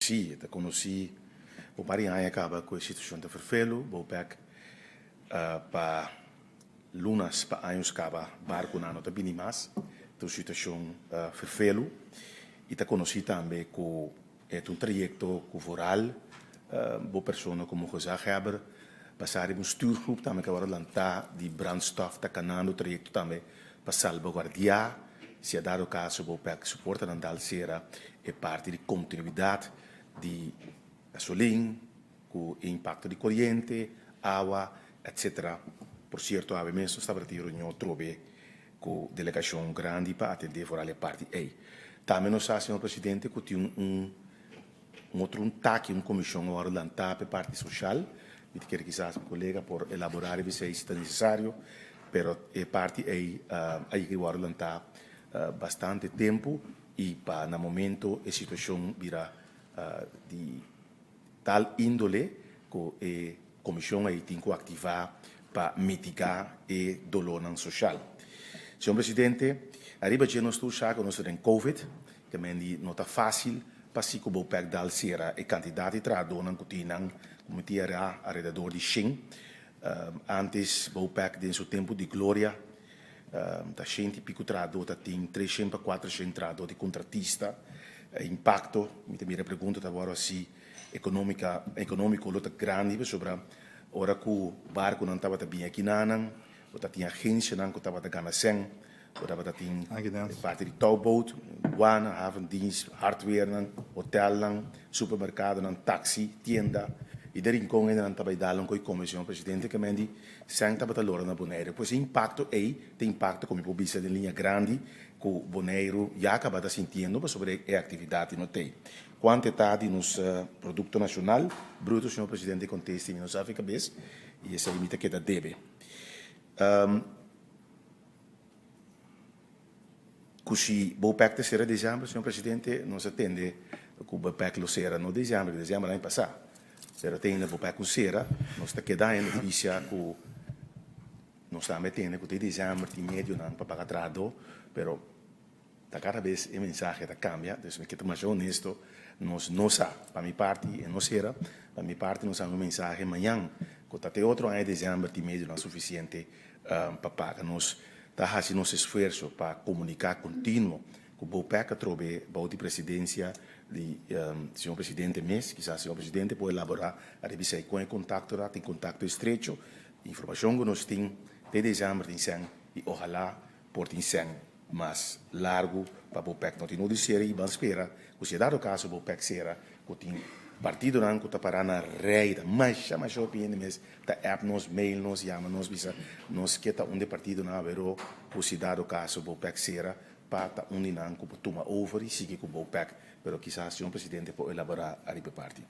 Sí, ta konosí un par di aña kaba ku e situashon ta ferfelu, Bopec pa lunas pa años kaba barkunan no ta bini mas, ta un situashon ferfelu i ta konosí tambe ku e ta un trayekto ku vooral bo persona komo gezaghebber basá riba un stuurgroep tambe ku a wòrdu lantá di brandstof ta kanando trayekto tambe pa salbaguardiá si a dado kaso Bopec su portanan dal sera e parti di kontinuidat di gasolin ku e impakto di koriente, awa, etc. Por sierto awe mes nos tabata tin reunion atrobe ku delegashon grandi pa atendé foral e parti ei. Tambe nos sa, señor presidente, ku tin un un otro un taki, un komishon a wòrdu lantá pa e parti soshal. Mi ta kere kisas mi kolega por elaborá riba esei si ta nesesario, pero e parti ei a yega di wòrdu lantá bastante tempu i pa na momento e situashon bira di tal índole ku e komishon ei tin ku aktivá pa mitigá e dolónan soshal. Señor Presidente, ariba dje nos tur sa ku nos ta den Covid, ke men di no ta fásil pa si ku Bopec dal sera e kantidat di trahadónan ku tin nan ku mi tin alrededor di shen. Ántes Bopec den su tempu di gloria ta shen i piku trahadó ta tin 300 pa 400 trahadó di kontratista. E impakto, mi ta mira e pregunta ta wòrdu hasi, ekonómika ekonómiko lo ta grandi pasobra ora ku barkunan tabata bini akinanan bo ta tin agensianan ku tabata gana sèn, bo tabata tin e parti di touwboot, duana, havendienst, hardwarenan, hotelnan, supermerkadonan, taksi, tienda i den Rincon hendenan ta bai dal un koi kome, señor presidente, ke men di sèn tabata lora na Boneiru. Pues e impakto ei ta impakto ku mi por bisa den liña grandi ku Boneiru ya kaba ta sintiendo pasobra e aktividat no t'ei. Kuantu e ta di nos produkto nashonal bruto, señor presidente, kontesti mi no sa fi kabes i esei mi ta keda debe. Ku si Bopec ta sera desèmber, señor presidente, nos a tende ku Bopec lo sera no desèmber, desèmber aña pasá, pero te ainda Bopec ku sera, nos ta keda e notisia ku nos tambe tende ku te desèmber tin medionan pa paga trahadó, pero ta kada bes e mensahe ta kambia, dus mi ke ta masha honesto, nos no sa, pa mi parti e no sera, pa mi parti nos haña un mensahe mañan ku ta te otro aña desèmber tin medionan sufisiente pa paga. Nos ta hasi nos esfuerso pa komuniká kontinuo ku Bopec atrobe bou di presidensia di señor presidente mes. Kisas señor presidente por elaborá ariba esei kon e kontakto ta, tin kontakto estrecho. Informashon ku nos tin te desèmber tin sèn i ohalá por tin sèn mas largu pa Bopec no tin no di sera i ban spera ku si e dado kaso Bopec sera ku tin partidonan ku ta para na rei ta masha masha hopi hende mes ta app nos, mail nos, yama nos bisa nos ke ta un di e partidonan awero ku si dado kaso Bopec sera pa ta un di nan ku por tuma over i sigui ku Bopec pero kisas señor presidente por elabora ariba e parti.